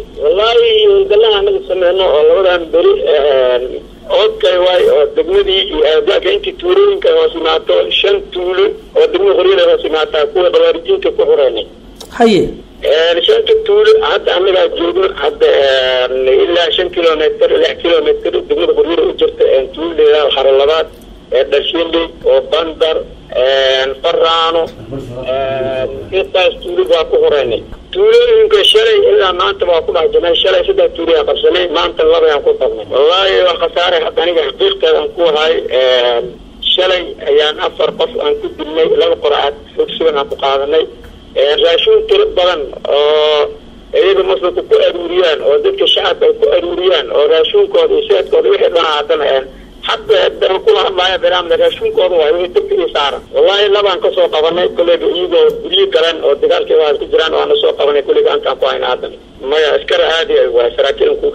Wallaahi howlgalaha anaga sameyno oo labadan beri okay waay, oo degmadii iyo aagaarka intii tuulooyinka hoos imaato, 5 tuulo oo degmada Qoryada hoos imaataa kuwa khawaarijiinta ku xureynay. Haye, 5-ta tuulo hadda anagaa joogno, hadda ilaa 5 kilometr, 6 kilometr degmada Qoryada u jirta, tuuladeeda Xaro Labaad, Dhashinley oo Bandar Faraano, intaas tuulo waa ku xureynay. Tuulooyinka shalay ilaa maanta waa ku dhex jirnay. Shalay 3 tuulo aan qabsanay, maanta 2 ayaan ku qabnay. Wallaahi waa khasaare hadda aniga xaqiiqteeda aan ku haay. Shalay ayaan 4 qof aan ku dilnay, 2 qoracaad xogsugan aan ku qaadanay, raashuun tiro badan oo iyaga muslimka ku aruuriyaan oo dadka shacabka ay ku aruuriyaan oo raashuunkooda iyo seedkooda wixii dhanaa haddana hadda haddaan kula hadlaayo biraamda raashuunkooda waay wixii dabkii saaran. Wallaahi labaan kasoo qabanay kolleyba, iyagoo guryo galan oo dagaalkii waa ku jiraan waana soo qabanay kolleyba, antaan ku hayna haddana maya askar aadi ay waay saraakiil ku